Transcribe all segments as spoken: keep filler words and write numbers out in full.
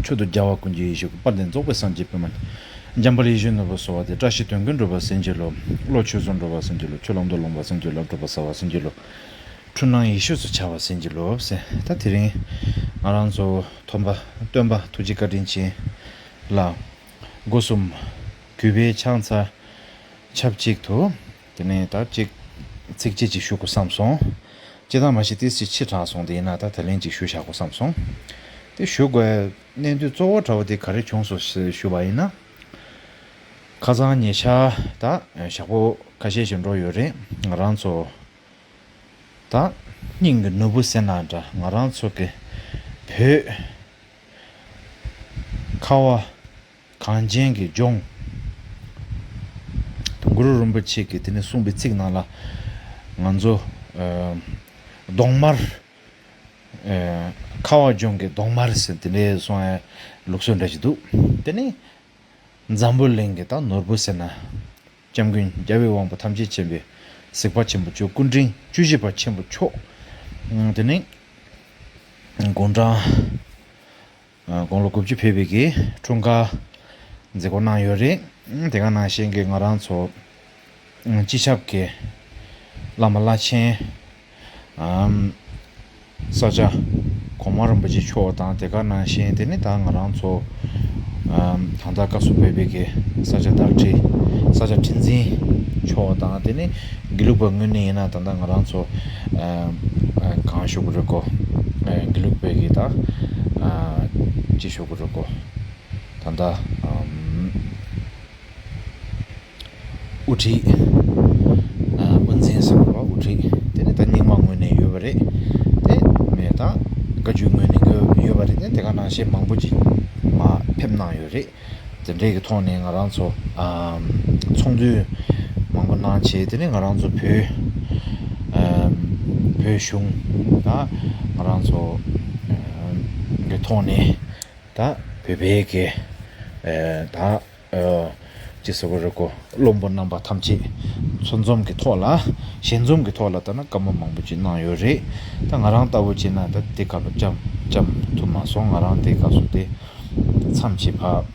མཆོག་ཏུ་རྒྱལ་བ་ཀུན་གྱི་ཡེ་ཤེས་སྐུ། དཔལ་ལྡན་རྫོགས་པའི་སངས་རྒྱས་པདྨ། འཇམ་དཔལ་ཡེ་ཤེས་ནོར་བུ་གསོལ་བ་འདེབས། བཀྲ་ཤིས་དོན་ཀུན་འགྲུབ་པར་བྱིན་གྱིས་རློབས། བློ་ཆོས་ཚུལ་འགྲོ་བར་བྱིན་གྱིས་རློབས། ཆོས་ལམ་དུ་ལོངས་པར་བྱིན་གྱིས་རློབས། སྒྲུབ་པ་གསལ་བར་བྱིན་གྱིས་རློབས། འཁྲུལ་སྣང་ཡེ་ཤེས་སུ་འཆར་བར་བྱིན་གྱིས་རློབས་ཟེར། ད་དེ་རིང་ང་རང་ཚོ་སྟོན་པ་སྟོན་པ་ཐུགས་རྗེ་བཀའ་དྲིན་ཅན་ལ་སྒོ་གསུམ་གུས་པས་ཕྱག་འཚལ་ཆབས་ཅིག་ཏུ། དེ་ནས་ད་ཅིག་ཚིགས་བཅད་ཅིག་ཞུ་དགོས་བསམ་སོང་། སྤྱིར་བཏང་མ་གཞི་ཏོག་ཙམ་ཕྱི་དྲགས་སོང་། དེ་ཡིན་ན་ད་ད་ལན་ཅིག་ཞུ་བཞག་དགོས་བསམ་སོང་། དེ་ཞུ་དགོས་གནད་དོན་གཙོ་བོ་འདྲ་བོ་དེ་ག་རེ་བྱུང་སོང་ཞེས་ཞུ་བ་ཡིན་ན། ཁ་སང་ཉེ་ཆར་ད་ཞག་པོ་ཁ་ཤས་ཤིག་འགྲོ་ཡོད་རེད། ང་རང་ཚོ་ད་སྙིང་གི་ནོར་བུ་ཟེར་ན་འདྲ། ང་རང་ཚོ་གི་བོད་ཁ་བ་གངས་ཅན་གྱི་ལྗོངས་གུ་རུ་རིན་པོ་ཆེ་གིས་དེ་ནས་གསུངས་པའི་ཚིག་ནང་ལ། ང་ཚོ་ཨ་གདོང་དམར། ཨ་ཁ་བ་ལྗོངས་ཀྱི་གདོང་དམར་ཟེར་དེ་འདྲའི་གསུང་ཡ་ལུགས་སྲོལ་འདྲ་ཞིག་འདུག། དེ་ནས་འཛམ་བུ་གླིང་གི་ད་ནོར་བུ་ཟེར་ན། སྐྱབས་མགོན་རྒྱལ་བའི་དབང་པོ་ཐམས་ཅད་མཁྱེན་པའི་གཟིགས་པ་ཆེན་པོ་མཆོག་སྐུ་ཕྲེང་བཅུ་བཞི་པ་ཆེན་པོ་མཆོག། ཨ་དེ་ནས་དགུང་གྲངས་ཨ་དགུང་ལོ་དགུ་བཅུ་ཕེབས་པའི་གི་འཁྲུངས་སྐར་མཛད་སྒོ་གནང་ཡོད་རེད། དེ་ག་ནང་བཞིན་གྱི་ང་རང་ཚོ་ཨ་སྤྱི་ཁྱབ་ཀྱི་བླ་མ་བླ་ཆེན་ཨམ་ས་སྐྱ་གོང་མ་རིན་པོ་ཆེ་མཆོག་དང་། དེ་ག་ནང་བཞིན་དེ་ནི་ད་ང་རང་ཚོ་ཨམ་ད་ལྟ་བཀའ་ཟུར་བོད་པའི་གི་ས་སྐྱ་བདག་ཁྲི་ས་སྐྱ་ཁྲི་འཛིན་མཆོག་དང་། དེ་ནི་དགེ་ལུགས་པ་ངོས་ནས་ཡིན་ན་ད་ལྟ་ང་རང་ཚོ་ཨམ་ཨ་གང་ཞུ་དགོས་རེད་གོ། ཨ་དགེ་ལུགས་པའི་གི་ད་ཨ་ཅི་ཞུ་དགོས་རེད་གོ། ད་ལྟ་ཨམ་དབུ་ཁྲིད། ཨ་དབུ་འཛིན་ཟེར་བ་དབུ་ཁྲིད་དེ་ནི་ད་རྙིང་མ་ངོས་ནས་ཡོད་པ་རེད། དེ་མེད་ད་བཀའ་བརྒྱུད་ངོས་ནས་ཡོད་པ་རེད། དེ་དེ་ག་ནང་བཞིན་མང་པོ་ཅིག་མར་ཕེབས་གནང་ཡོད་རེད། དེ་འདྲའི་གི་ཐོག་ནས་ང་རང་ཚོ་ཨམ་ཚོགས་འདུ་མང་པོ་གནང་བྱས། དེ་ནས་ང་རང་ཚོ་བོད་ཨམ་བོད་གཞུང་ད་ང་རང་ཚོ་ཨམ་གི་ཐོག་ནས་ད་བོད་པའི་གི་ཨ་ད་ཨ་ཅི་ཟེར་དགོས་རེད་གོ། བློན་པོ་རྣམ་པ་ཐམས་ཅད་ཚོགས་འཛོམས་ཀྱི་ཐོག་ལ་ཞལ་འཛོམས་ཀྱི་ཐོག་ལ་ད་ནི་བཀའ་མོལ་མང་པོ་ཅིག་གནང་ཡོད་རེད། ད་ང་རང་ལྟ་བུ་བྱས་ན་ད་དེ་སྐབས་ལ་བཅར་བཅར་ཐུབ་མ་སོང་། ང་རང་དེ་སྐབས་སུ་དེ་མཚམས་ཅིག་ཕར་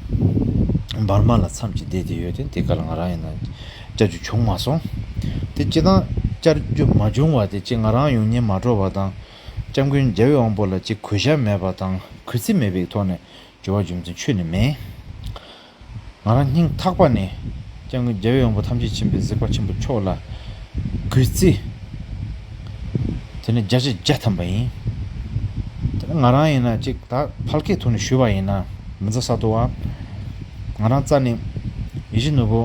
འབར་མ་ལ་མཚམས་ཅིག་བསྡད་དེ་ཡོད་དེ། དེ་སྐབས་ལ་ང་རང་ཡིན་ན་བཅར་རྒྱུ་བྱུང་མ་སོང་། དེ་སྤྱིར་བཏང་བཅར་རྒྱུ་མ་བྱུང་བ་དེ་ཅིག་ང་རང་ཡོང་སྙིང་མ་བྲོ་བ་དང་། སྐྱབས་མགོན་རྒྱལ་བའི་དབང་པོ་ལ་ཅིག་གུས་ཞབས་མེད་པ་དང་གུས་བརྩི་མེད་པའི་ཐོག་ནས་འབྱོར་བ་རྒྱུ་མཚན་ཁྱོན་ནས་མེད། ང་རང་སྙིང་ཐག་པ་ནས་སྐྱབས་མགོན་རྒྱལ་བའི་དབང་པོ་ཐམས་ཅད་མཁྱེན་པའི་གཟིགས་པ་ཆེན་པོ་མཆོག་ལ་གུས་བརྩི་དེ་ནི་བརྒྱ་ཆ་བརྒྱ་ཐམ་པ་ཡིན། དེ་ནི་ང་རང་ཡིན་ན་ཅིག་ད་ཕལ་སྐད་ཐོག་ནས་ཞུས་པ་ཡིན་ན་མི་ཚེ་ས་དོ་བ། ང་རང་རྩ་ནས་ཡིད་བཞིན་ནོར་བུ་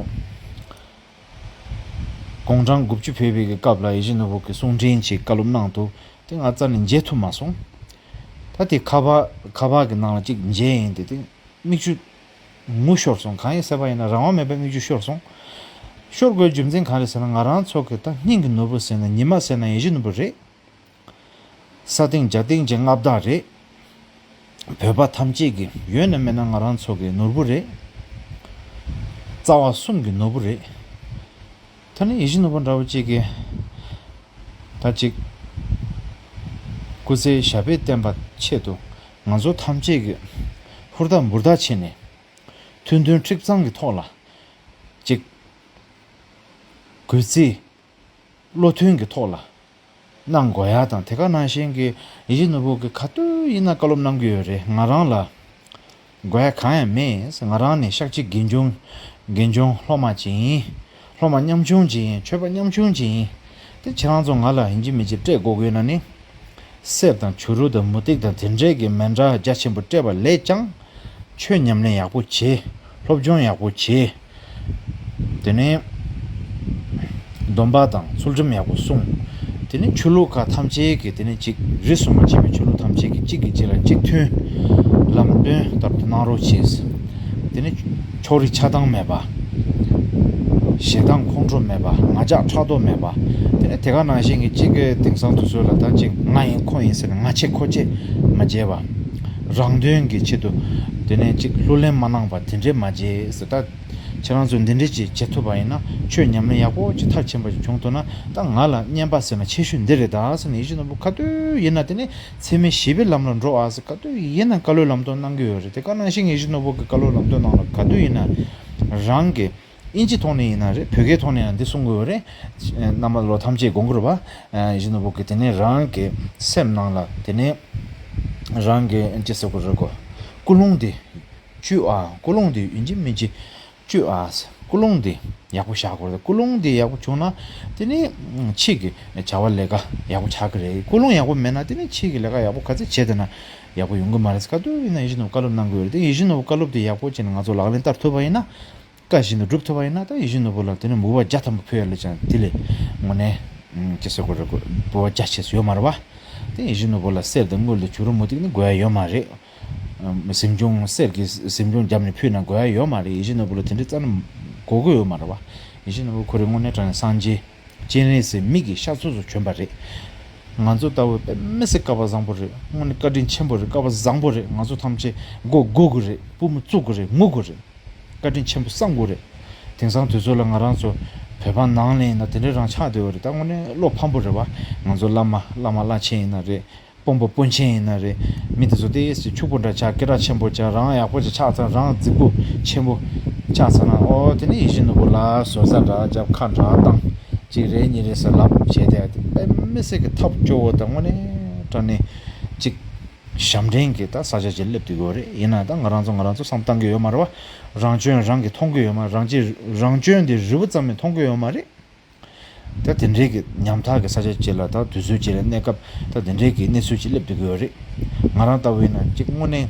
དགུང་གྲངས་དགུ་བཅུ་ཕེབས་པའི་གི་སྐབས་ལ་ཡིད་བཞིན་ནོར་བུ་གི་གསུང་འཕྲིན་ཅིག་བཀའ་སློབ་གནང་འདུག། དེ་ང་རྩ་ནས་མཇལ་ཐུབ་མ་སོང་། ད་དེ་ཁ་པར་ཁ་པར་གི་ནང་ལ་ཅིག་མཇལ་ཡིན་དེ་དེ། མིག་ཆུ་ངུ་ཤོར་སོང་། གང་ཡིན་ཟེར་བ་ཡིན་ན་རང་དབང་མེད་པའི་མིག་ཆུ་ཤོར་སོང་། ཤོར་དགོས་རྒྱུ་མཚན་གང་རེད་ཟེར་ན་ང་རང་ཚོ་གི་ད་སྙིང་གི་ནོར་བུ་ཟེར་ན་ཉི་མ་ཟེར་ན་ཡིད་བཞིན་ནོར་བུ་རེད། ས་སྟེང་འཇའ་སྟེང་གི་མངའ་བདག་རེད། བོད་པ་ཐམས་ཅད་ཀྱི་ཡོད་ན་མེད་ན་ང་རང་ཚོ་གི་ནོར་བུ་རེད། རྩ་བ་གསུམ་གྱི་ནོར་བུ་རེད། ད་ནི་ཡིད་བཞིན་ནོར་བུ་འདྲ་བོ་གཅིག་གི་ད་ཅིག་སྐུ་ཚེ་ཞབས་པད་བརྟན་པ་ཆེད་དུ་ང་ཚོ་ཐམས་ཅད་ཀྱིས་ཧུར་ཐག་འབུར་ཐག་བྱས་ནས་མཐུན་མཐུན་ཁྲིག་གཙང་གི་ཐོག་ལ་ཅིག་གུས་བརྩི་བློ་མཐུན་གྱི་ཐོག་ལ་གནང་དགོས་ཡ་དང་། དེ་ག་ནང་བཞིན་གྱི་ཡིད་བཞིན་ནོར་བུ་གི་ག་དུས་ཡིན་ན་བཀའ་སློབ་གནང་གི་ཡོད་རེད། ང་རང་ལ་དགོས་ཡ་གང་ཡང་མེད། ང་རང་ནི་ཤཱཀྱའི་དགེ་སྦྱོང་དགེ་སྦྱོང་སློབ་མ་ཅིག་ཡིན། སློབ་མ་ཉམ་ཆུང་ཅིག་ཡིན། ཆོས་པ་ཉམ་ཆུང་ཅིག་ཡིན། དེ་ཁྱེད་རང་ཚོ་ང་ལ་ཡིན་གཅིག་མིན་གཅིག་སྤྲད་དགོས་དགོས་ན་ནི། གསེར་དང་བྱུ་རུ་དང་མུ་ཏིག་དང་དེ་འདྲའི་གི་མཎྜལ་རྒྱ་ཆེན་པོ་སྤྲད་པ་ལས་ཀྱང་། ཆོས་ཉམས་ལེན་ཡག་པོ་བྱེད། སློབ་སྦྱོང་ཡག་པོ་བྱེད། དེ་ནས་སྡོམ་པ་དང་ཚུལ་ཁྲིམས་ཡག་པོ་སྲུང་། དེ་ནས་ཆོས་ལུགས་ཁག་ཐམས་ཅད་ཀྱི་དེ་ནས་གཅིག་རིས་སུ་མ་ཆད་པའི་ཆོས་ལུགས་ཐམས་ཅད་ཀྱི་གཅིག་གིས་གཅིག་ལ་གཅིག་མཐུན། ལམ་སྟོན་ལྟར་དུ་གནང་རོགས་གྱིས། དེ་ནས་ཕྱོགས་རིས་ཆགས་སྡང་མེད་པ། ཞེ་སྡང་ཁོང་ཁྲོ་མེད་པ། ང་རྒྱལ་ཕྲག་དོག་མེད་པ། དེ་ནས་དེ་ག་ནང་བཞིན་གྱི་གཅིག་གི་དེང་སང་དུས་ཚོད་ལ་ད་གཅིག་ང་ཡིན་ཁོ་ཡིན་ཟེར་ནས་ང་ཆེ་ཁོ་ཆེ་མ་བྱས་པ། རང་དོན་གྱི་ཆེད་དུ་དེ་ནས་གཅིག་ལྷུར་ལེན་མ་གནང་པ་དེ་འདྲས་མ་བྱས་ཟེར། ད་ ཁྱེད་རང་ཚོས་འདི་འདྲས་ཅིག་བྱེད་ཐུབ་པ་ཡིན་ན། ཆོས་ཉམས་ལེན་ཡག་པོ་ཅིག་མཐར་ཕྱིན་པ་ཅིག་བྱུང་ཐུབ་ན། ད་ང་ལ་རྔན་པ་ཟེར་ན་ཆེ་ཤོས་འདི་རེད་ད་ཟེར་ནས། ཡིད་བཞིན་ནོར་བུ་ག་དུས་ཡིན་ན་དེ་ནས་ཚད་མེད་བཞི་པའི་ལམ་ལ་འགྲོ་ཨ་ཟེར་ག་དུས་ཡིན་ན་བཀའ་སློབ་ལམ་སྟོན་གནང་གི་ཡོད་རེད། དེ་ག་ནང་བཞིན་ཡིད་བཞིན་ནོར་བུ་གི་བཀའ་སློབ་ལམ་སྟོན་ནང་ལ་ག་དུས་ཡིན་ན་རང་གི་ཨིན་ཇི་ཐོག་ནས་ཡིན་ན་རེད། བོད་སྐད་ཐོག་ནས་ཡང་འདི་གསུང་གི་ཡོད་རེད། རྣམ་པ་ལོ་ཐམས་ཅད་དགོངས་ཀྱི་རེད་པ། ཡིད་བཞིན་ནོར་བུ་གི་དེ་ནས་རང་གི་སེམས་ནང་ལ་དེ་ནས་རང་གི་ཅི་ཟེར་དགོས་རེད་གོ། ཀུན་སློང་དེ་བཅོས་ཨ། ཀུན་སློང་དེ་ཡིན་གཅིག་མིན་གཅིག་བཅོས་ཨ། ཀུན་སློང་དེ་ཡག་པོ་བཞག་དགོས་རེད། ཀུན་སློང་དེ་ཡག་པོ་བྱུང་ན་དེ་ནས་ཕྱིས་ཀྱི་བྱ་བ་ལས་ཀ་ཡག་པོ་ཆགས་ཀྱི་རེད། ཀུན་སློང་ཡག་པོ་མེད་ན་དེ་ནས་ཕྱིས་ཀྱི་ལས་ཀ་ཡག་པོ་ག་ཚོད་བྱས་བསྡད་ན་ཡག་པོ་ཡོང་གི་མ་རེད། ག་དུས་ཡིན་ན་ཡིད་བཞིན་ནོར་བུ་བཀའ་སློབ་གནང་དགོས་རེད། དེ་ཡིད་བཞིན་ནོར་བུ་བཀའ་སློབ་དེ་ཡག་པོ་བྱས་ནས་ང་ཚོ་ལག་ལེན་བསྟར་ཐུབ་པ་ཡིན་ན། བཀའ་བཞིན་དུ་སྒྲུབ་ཐུབ་པ་ཡིན་ན། ད་ཡིད་བཞིན་ནོར་བུ་ལ་དེ་ནས་མོས་པ་བརྒྱ་ཐམ་པ་ཕུལ་ཡ་ལས་ཀྱང་དེ་ལས་དངོས་གནས་ཅི་ཟེར་དགོས་རེད་གོ། འབུལ་བ་རྒྱ་ཆེ་ས་ཡོད་མ་རེད་པ། དེ་ཡིད་བཞིན་ནོར་བུ་ལ་གསེར་དང་དངུལ་དང་བྱུ་རུ་མུ་ཏིག་ནི་དགོས་ཡ་ཡོད་མ་རེད། གཟིམ་ཆུང་། གསེར་གྱི་གཟིམ་ཆུང་བརྒྱབ་ནས་ཕུལ་ན་དགོས་ཡ་ཡོད་མ་རེད། ཡིད་བཞིན་ནོར་བུ་ལ་དེ་འདྲའི་རྩ་ནས་དགོས་ཀྱི་ཡོད་མ་རེད་པ། ཡིད་བཞིན་ནོར་བུ་ཁོ་རང་དངོས་གནས་དྲང་གནས་སངས་རྒྱས་སྤྱན་རས་གཟིགས་མི་གི་ཤ་ཚུགས་སུ་བྱོན་པ་རེད། ང་ཚོ་ལྟ་བུ་དཔེ་མི་སྲིད་བསྐལ་པ་བཟང་པོ་རེད། དངོས་གནས་བཀའ་དྲིན་ཆེན་པོ་རེད། བསྐལ་པ་བཟང་པོ་རེད། ང་ཚོ་ཐམས་ཅད་མགོ་སྒུར་དགོས་རེད། པུས་མོ་བཙུགས་དགོས་རེད། ངུ་དགོས་རེད། བཀའ་དྲིན་ཆེན་པོ་བསམ་དགོས་རེད། དེང་སང་དུས་ཚོད་ལ་ང་རང་ཚོ་བོད་པ་ནང་ལ་ཡིན་ན་དེ་འདྲའི་རང་ཆགས་བསྡད་ཡོད་རེད། ད་དངོས་གནས་བློ་ཕམ་པོ་རེད་པ། ང་ཚོ་བླ་མ་བླ་མ་བླ་ཆེན་ཡིན་ན་རེད། དཔོན་པོ་དཔོན་ཆེན་ཡིན་ན་རེད། མི་དེ་ཚོ་ཏོག་ཙམ་ཕྱུག་པོ་འདྲ་ཆགས། སྐད་གྲགས་ཆེན་པོ་ཆགས། རང་ཡག་པོ་ཅིག་ཆགས་ཚར། རང་རྫིག་པོ་ཆེན་པོ་ཆགས་ཚར་ན། ཨོ་དེ་ནས་ཡིད་བཞིན་ནོར་བུ་ལ་ཟུར་ཟ་འདྲ་བརྒྱབ། ཁ་འདྲ་བཏང་། གཅིག་རེ་གཉིས་རེ་ཟེར་ལབ་བྱས་ཏེ། དེ་དཔེ་མི་སྲིད་ཀྱི་ཐབས་སྐྱོ་བོ་དང་། དངོས་གནས་དྲང་གནས་ཅིག་ཞབས་འདྲེན་གྱི་ད་ས་ཆ་ཅིག་སླེབས་བསྡད་ཡོད་རེད། ཡིན་ན་ད་ང་རང་ཚོ་ང་རང་ཚོ་བསམ་བཏང་གི་ཡོད་མ་རེད་པ། རང་སྐྱོན་རང་གིས་མཐོང་གི་ཡོད་མ་རེད། རང་སྐྱོན་རང་སྐྱོན་དེ་རི་བོ་ཙམ་ཡང་མཐོང་གི་ཡོད་མ་རེད། ད་དེ་འདྲའི་གི་ཉམ་ཐག་གི་ས་ཆ་ཅིག་ལ། ད་དུས་ཚོད་ཅིག་ལ་གནས་སྐབས་ད་དེ་འདྲའི་གི་གནས་ཚུལ་ཅིག་སླེབས་བསྡད་ཀྱི་ཡོད་རེད། ང་རང་ལྟ་བུ་ཡིན་ན་ཅིག་དངོས་གནས་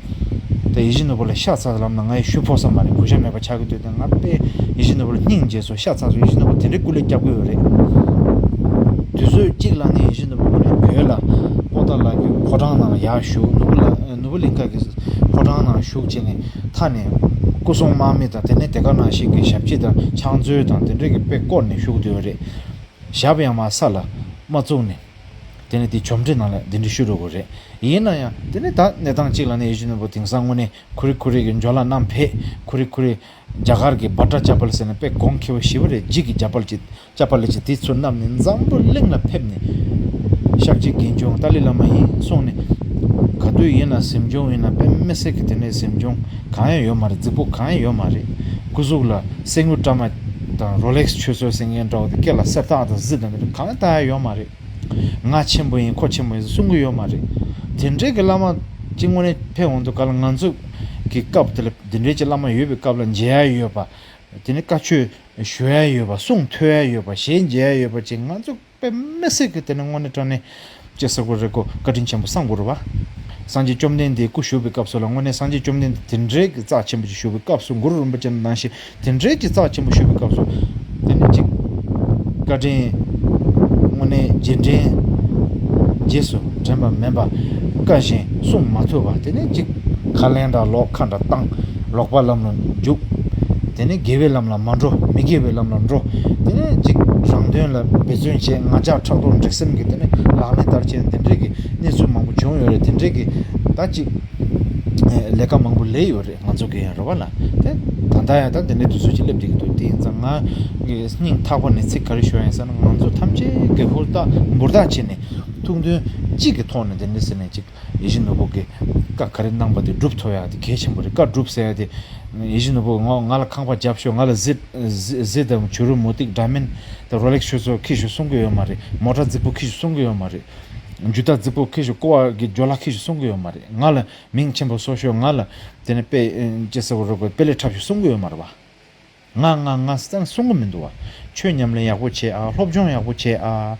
ད་ཡིད་བཞིན་ནོར་བུ་ལ་ཤ་ཚ་ལབ་ན་ང་ཡི་ཤུགས་ཕོག་ས་མ་རེད། གུས་ཞབས་མེད་པ་ཆགས་ཀྱི་འདུག་ད་ང་དཔེ་ཡིད་བཞིན་ནོར་བུ་ལ་སྙིང་རྗེ་སོང་། ཤ་ཚ་སོང་། ཡིད་བཞིན་ནོར་བུ་དེ་འདྲའི་སྐུ་ལས་བསྐྱབས་ཀྱི་ཡོད་རེད། དུས་ཚོད་གཅིག་ལ་ནི་ཡིད་བཞིན་ནོར་བུ་ནི་བོད་ལ་པོ་ཏཱ་ལ་གི་ཕོ་བྲང་ནང་ཡར་བཞུགས། ནོར་བུ་ལ་ནོར་བུ་གླིང་ཁ་གི་ཕོ་བྲང་ནང་བཞུགས་བྱས་ནས་མཐའ་ནས་སྐུ་གསུང་དམག་མི་དང་། དེ་ནས་དེ་ག་ནང་བཞིན་གྱི་ཞབས་ཕྱི་དང་ཕྱག་མཛོད་དང་དེ་འདྲའི་གི་དཔེ་བསྐོར་ནས་བཞུགས་བསྡད་ཡོད་རེད། ཞབས་ཡང་མར་ས་ལ་མ་བཙུགས་ནས། དེ་ནས་དེ་བཅོམ་འདྲི་ནང་ལ་འདི་འདྲ་ཞུ་རུ་དགོས་རེད། ཡིན་ན་ཡང་དེ་ནས་ད་གནས་སྟངས་གཅིག་ལ་ནི་ཡིད་བཞིན་ནོར་བུ་དེང་སང་དངོས་གནས་ཁུ་རི་ཁུ་རི་གི་འཇོ་ལ་བསྣམས་ཕེབས། ཁུ་རི་ཁུ་རི་རྒྱ་གར་གྱི་བྷ་ཏྲ་ཅ་པལ་ཟེར་ནས་དཔེ་གོང་ཁེ་པོ་ཞེ་པོ་རེད། འཇིགས་ཀྱི་ཅ་པལ་ཅིག་ཅ་པལ་ཅིག་དེ་ཚུར་བསྣམས་ནས་འཛམ་བུ་གླིང་ལ་ཕེབས་ནས། ཤཱཀྱའི་དགེ་སྦྱོང་ཏཱ་ལའི་བླ་མ་ཡིན་གསུངས་ནས། ག་དུས་ཡིན་ན་གཟིམ་ཆུང་ཡིན་ན་དཔེ་མི་སྲིད་ཀྱི་དེ་ནས་གཟིམ་ཆུང་གང་ཡང་ཡོད་མ་རེད། རྫིག་པོ་གང་ཡང་ཡོད་མ་རེད། སྐུ་གཟུགས་ལ་གསེར་དངུལ་བཀྲ་མ་དང་རོ་ལེགས་ཆུ་ཚོད་ཟེར་མཁན་འདྲ་བོ་དེ། སྐེ་ལ་གསེར་ཐག་དང་གཟི་དང་དེ་འདྲ་གང་ཡང་བཏགས་ཡ་ཡོད་མ་རེད། ང་ཆེན་པོ་ཡིན། ཁོ་ཆེན་པོ་ཡིན་གསུང་གི་ཡོད་མ་རེད། དེ་འདྲའི་གི་བླ་མ་གཅིག་དངོས་གནས་ཕེབས་འོང་དུས་ག་ལ། ང་ཚོ་གི་སྐབས་དེ་ལ་དེ་འདྲའི་གི་བླ་མ་ཡོད་པའི་སྐབས་ལ་མཇལ་ཡ་ཡོད་པ། དེ་ནས་བཀའ་ཆོས་ཞུ་ཡ་ཡོད་པ། གསུང་ཐོས་ཡ་ཡོད་པ། ཞལ་མཇལ་ཡ་ཡོད་པ་ཅིག་ང་ཚོ་དཔེ་མི་སྲིད་ཀྱི་དེ་ནས་དངོས་གནས་དྲང་གནས་ཅི་ཟེར་དགོས་རེད་གོ། བཀའ་དྲིན་ཆེན་པོ་བསམ་དགོས་རེད་པ། སངས་རྒྱས་བཅོམ་ལྡན་འདས་སྐུ་བཞུགས་པའི་སྐབས་སུ་ལ་དངོས་གནས་སངས་རྒྱས་བཅོམ་ལྡན་འདས་དེ་འདྲའི་གི་རྩ་ཆེན་པོ་ཅིག་བཞུགས་པའི་སྐབས་སུ། གུ་རུ་རིན་པོ་ཆེ་ནང་བཞིན་དེ་འདྲའི་གི་རྩ་ཆེན་པོ་བཞུགས་པའི་སྐབས་སུ། དེ་ནས་ཅིག་བཀའ་དྲིན་དངོས་གནས་རྗེས་དྲན། རྗེས་སུ་དྲན་པ་མིན་པ། བཀའ་བཞིན་སྲུང་མ་ཐུབ་པ། དེ་ནས་ཅིག་ཁ་ལན་འདྲ་ལོག་ཁ་འདྲ་བཏང་། ལོག་པའི་ལམ་ལ་འཇུག་དེ་ནས་དགེ་བའི་ལམ་ལ་མ་འགྲོ། མི་དགེ་བའི་ལམ་ལ་འགྲོ། དེ་ནས་ཅིག་རང་དོན་ལ་འབད་བརྩོན་བྱས། ང་རྒྱལ་ཕྲག་དོག་འགྲིག་སེམས་ཀྱི་དེ་ནས་ལག་ལེན་བསྟར་བྱས། དེ་འདྲའི་གི་གནས་ཚུལ་མང་པོ་བྱུང་ཡོད་རེད། དེ་འདྲའི་གི་ད་ཅིག་ལས་ཀ་མང་པོ་ལས་ཡོད་རེད། ང་ཚོ་གི་ཡང་རེད་པ་ལ། དེ་ད་ལྟ་ཡང་ད་དེ་འདྲའི་དུས་ཚོད་ཅིག་སླེབས་བསྡད་ཀྱི་འདུག་དེ་ཡིན་ཙང་ང་གི་སྙིང་ཐག་པ་ནས་ཚིག་ག་རེ་ཞུ་ཡ་ཡིན་ཟེར་ན། ང་ཚོ་ཐམས་ཅད་ཀྱི་ཧུར་ཐག་འབུར་ཐག་བྱས་ནས་ཐུགས་འདུན་གཅིག་གི་ཐོག་ནས་དེ་འདྲ་ཟེར་ནས་ཅིག་ཡིད་བཞིན་ནོར་བུ་གི་བཀའ་ག་རེ་གནང་པ་དེ་སྒྲུབ་ཐུབ་ཡ་དེ་གལ་ཆེན་པོ་རེད། བཀའ་སྒྲུབ་ཟེར་ཡ་དེ། ཡིད་བཞིན་ནོར་བུ་ང་ང་ལ་ཁང་པ་རྒྱབ་ཤོག་ང་ལ་གཟི་གཟི་གཟི་དང་བྱུ་རུ་མུ་ཏིག་འདྲ་མིན་དང་རོ་ལེགས་ཆུ་ཚོད་འཁྱེར་ཤོག་གསུང་གི་ཡོད་མ་རེད། མོ་ཊ་རྫིག་པོ་འཁྱེར་ཤོག་གསུང་གི་ཡོད་མ་རེད། ཇུ་ཏ་རྫིག་པོ་འཁྱེར་ཤོག་ཀོ་བ་གི་ཇོ་ལ་འཁྱེར་ཤོག་གསུང་གི་ཡོད་མ་རེད། ང་ལ་མིང་ཆེན་པོ་བཟོ་ཤོག་ང་ལ་དེ་ནས་དཔེ་ཅི་ཟེར་བ་རེད་གོ། དཔེ་ལེགས་འཁྲབ་ཤོག་གསུང་གི་ཡོད་མ་རེད་བ། ང་ང་ང་ཟེར་ཙང་གསུང་གི་མི་འདུག་བ། ཆོས་ཉམས་ལེན་ཡག་པོ་བྱེད་ཨ། སློབ་སྦྱོང་ཡག་པོ་བྱེད་ཨ།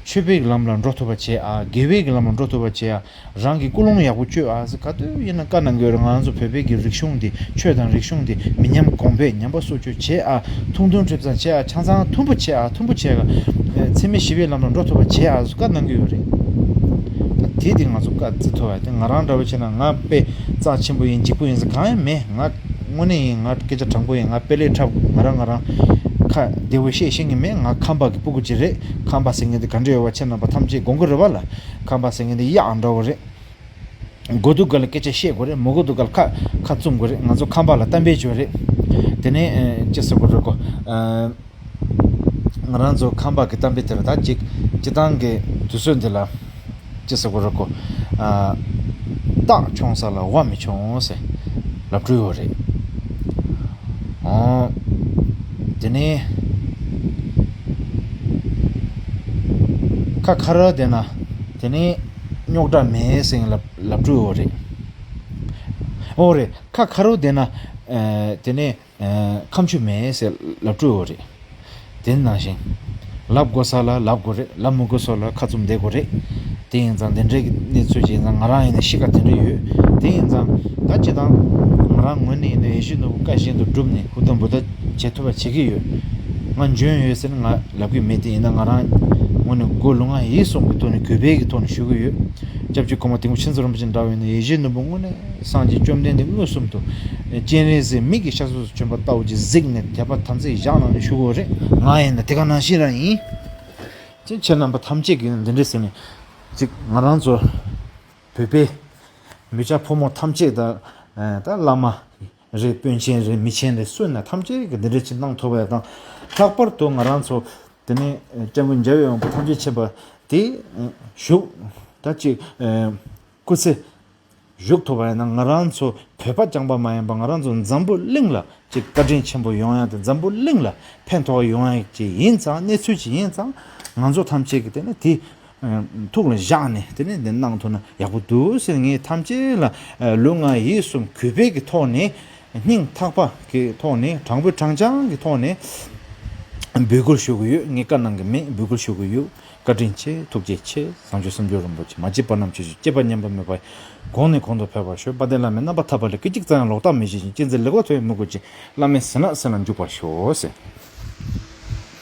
ཆོས་པའི་ལམ་ལ་འགྲོ་ཐུབ་པ་བྱེད་ཨ། དགེ་བའི་ལམ་ལ་འགྲོ་ཐུབ་པ་བྱེད་ཨ། རང་གི་ཀུན་སློང་ཡག་པོ་བཅོས་ཨ་ཟེར་ག་དུས་ཡིན་ན་བཀའ་གནང་གི་ཡོད་རེད། ང་རང་ཚོ་བོད་པའི་གི་རིག་གཞུང་འདི། ཆོས་དང་རིག་གཞུང་འདི་མི་ཉམས་གོང་འཕེལ་ཉམས་པ་སོར་ཆུད་བྱེད་ཨ། ཐུང་ཐུང་ཁྲིམས་གཙང་བྱེད་ཨ། ཆ་ཚང་མཐུན་པོ་བྱེད་ཨ། མཐུན་པོ་བྱེད་ཨ། ཚད་མེད་བཞི་པའི་ལམ་ལ་འགྲོ་ཐུབ་པ་བྱེད་ཨ་ཟེར་བཀའ་གནང་གི་ཡོད་རེད། ད་དེ་དེ་ང་ཚོ་བཀའ་བརྩི་ཐུབ་ཨ། དེ་ང་རང་འདྲ་བོ་བྱས་ན་ང་དཔེ་རྩ་ཆེན་པོ་ཡིན། འཇིགས་པོ་ཡིན་ཟེར་གང་ཡང་མེད། ང་དངོས་གནས་ཡིན། ང་སྐད་ཆ་དྲང་པོ་ཡིན། ང་དཔེ་ལེགས་འཁྲབ། ང་རང་ང་རང་ཁ་བདེ་བོ་བཤད་ཤེས་ཀྱི་མེད། ང་ཁམས་པ་གི་སྤུ་གུ་ཅིག་རེད། ཁམས་པ་ཟེར་མཁན་དེ་ག་འདྲ་ཡོད་པ་ཁྱེད་རྣམ་པ་ཐམས་ཅད་དགོངས་ཀྱི་རེད་པ་ལ། ཁམས་པ་ཟེར་མཁན་དེ་གཡག་འདྲ་བོ་རེད། དགོས་དུས་སྒང་ལ་སྐད་ཆ་བཤད་དགོས་རེད། མི་དགོས་དུས་སྒང་ལ་ཁ་ཁ་བཙུམ་དགོས་རེད། ང་ཚོ་ཁམས་པ་ལ་གཏམ་དཔེ་བརྗོད་རེད། དེ་ནས་ཅི་ཟེར་དགོས་རེད་གོ། ང་རང་ཚོ་ཁམས་པ་གི་གཏམ་དཔེ་དེ་ལ་ད་ཅིག་སྤྱི་བཏང་གི་དུས་ཚོད་འདི་ལ་ཅི་ཟེར་དགོས་རེད་གོ། སྟག་མཆོང་ས་ལ་ཝ་མི་མཆོང་ཟེར་ལབ་འགྲོ་ཡོད་རེད། ཨོ། དེ་ནས་ཁ་ཁ་ར་བསྡད་ན་དེ་ནས་རྙོག་དྲ་མེད་ཟེར་ལབ་ལབ་འགྲོ་ཡོད་རེད། ཨོ་རེད། ཁ་ཁ་ར་བསྡད་ན་དེ་ནས་ཁ་མཆུ་མེད་ཟེར་ལབ་འགྲོ་ཡོད་རེད། དེ་ནང་བཞིན། ལབ་དགོས་ས་ལ་ལབ་དགོས་རེད། ལབ་མི་དགོས་ས་ལ་ཁ་བཙུམ་བསྡད་དགོས་རེད། དེ་ཡིན་ཙང་འདི་འདྲའི་གི་གནས་ཚུལ་ཅིག་ཡིན་ཙང་ང་རང་ཡིན་ན་གཤིས་ཀ་དེ་འདྲ་ཡོད། དེ་ཡིན་ཙང་ད་སྤྱི་བཏང་ང་རང་ངོས་ནས་ཡིན་ན་ཡིད་བཞིན་ནོར་བུ་བཀའ་བཞིན་དུ་བསྒྲུབས་ནས་ཧུར་ཐག་འབད་ཐག་བྱེད་ཐུབ་པ་བྱེད་ཀྱི་ཡོད། ང་འཇོན་ཡོད་ཟེར་ན་ང་ལབ་ཀྱི་མེད། དེ་ཡིན་ན་ང་རང་ངོས་ནས་སྒོ་ལུས་ངག་ཡིད་གསུམ་གྱི་ཐོག་ནས་གུས་པའི་གི་ཐོག་ནས་ཞུ་གི་ཡོད། སྐྱབས་རྗེ་གོང་མ་དིལ་མགོ་མཁྱེན་བརྩེ་རིན་པོ་ཆེ་འདྲ་བ་ཡིན་ན་ཡིད་བཞིན་ནོར་བུ་དངོས་གནས་སངས་རྒྱས་བཅོམ་ལྡན་འདས་མངོན་སུམ་དུ་སྤྱན་རས་གཟིགས་མིག་གི་ཤར་ཕྱོགས་སུ་བྱོན་པ་ལྟ་བུ་ཅིག་གཟིགས་ནས་དད་པ་དམ་ཚིག་བཞག་གནང་ནས་བཞུགས་ཡོད་རེད། ང་ཡིན་ན་དེ་ག་ནང་བཞིན་རང་ཡིན། ཅིག་ཁྱེད་རྣམ་པ་ཐམས་ཅད་ཀྱིས་འདི་འདྲ་ཟེར་ནས་ཅིག་ང་རང་ཚོ་བོད་པའི་མི་སྐྱ་ཕོ་མོ་ཐམས་ཅད་དང་ད་བླ་མ་རེད། དཔོན་ཆེན་རེད། མི་ཆེན་རེད། སུ་ཡིན་ན་ཐམས་ཅད་ཀྱིས་འདི་འདྲ་ཅིག་གནང་ཐུབ་པ་ཡ་དང་། ལྷག་པར་དུ་ང་རང་ཚོ་དེ་ནས་སྐྱབས་མགོན་རྒྱལ་བའི་དབང་པོ་ཐམས་ཅད་མཁྱེན་པ་དེ་བཞུགས་ད་ཅིག་སྐུ་ཚེ་བཞུགས་ཐུབ་པ་ཡིན་ན་ང་རང་ཚོ་བོད་པ་རྐྱང་པ་མ་ཡིན་པ་ང་རང་ཚོ་འཛམ་བུ་གླིང་ལ་ཅིག་བཀའ་དྲིན་ཆེན་པོ་ཡོང་ཡ་དེ་འཛམ་བུ་གླིང་ལ་ཕན་ཐོགས་ཡོང་ཡ་ཅིག་ཡིན་ཙང་གནས་ཚུལ་ཅིག་ཡིན་ཙང་ང་ཚོ་ཐམས་ཅད་ཀྱིས་དེ་ནས་དེ་ཐུགས་ལ་བཞག་ནས་དེ་ནས་འདི་གནང་ཐུབ་ན་ཡག་པོ་འདུག་ཟེར་ངས་ཐམས་ཅད་ལ་ལུས་ངག་ཡིད་གསུམ་གུས་པའི་གི་ཐོག་ནས་སྙིང་ཐག་པ་གི་ཐོག་ནས་དྲང་པོའི་དྲང་རྐྱང་གི་ཐོག་ནས་འབོད་སྐུལ་ཞུ་གི་ཡོད། ངས་བཀའ་གནང་གི་མེད། འབོད་སྐུལ་ཞུ་གི་ཡོད། བཀའ་དྲིན་ཆེ། ཐུགས་རྗེ་ཆེ། བཟང་སྤྱོད་སེམས་མཆོག་རིན་པོ་ཆེ། མ་སྐྱེས་པ་རྣམས་སྐྱེས་ཤོག་སྐྱེས་པ་ཉམས་པ་མེད་པ་ཡི། གོང་ནས་གོང་དུ་འཕེལ་བར་ཤོག་དཔལ་ལྡན་བླ་མའི་རྣམ་པར་ཐར་པ་ལས། སྐད་ཅིག་ཙམ་ཡང་ལོག་ལྟ་མི་བྱེད་ཅིང་། གཅེས་འཛིན་ལེགས་པར་མཐོང་བའི་མོས་གུས་ཀྱིས། བླ་མའི་ཞབས་ལ་ཞབས་ལ་འཇུག་པར་ཤོག་ཟེར།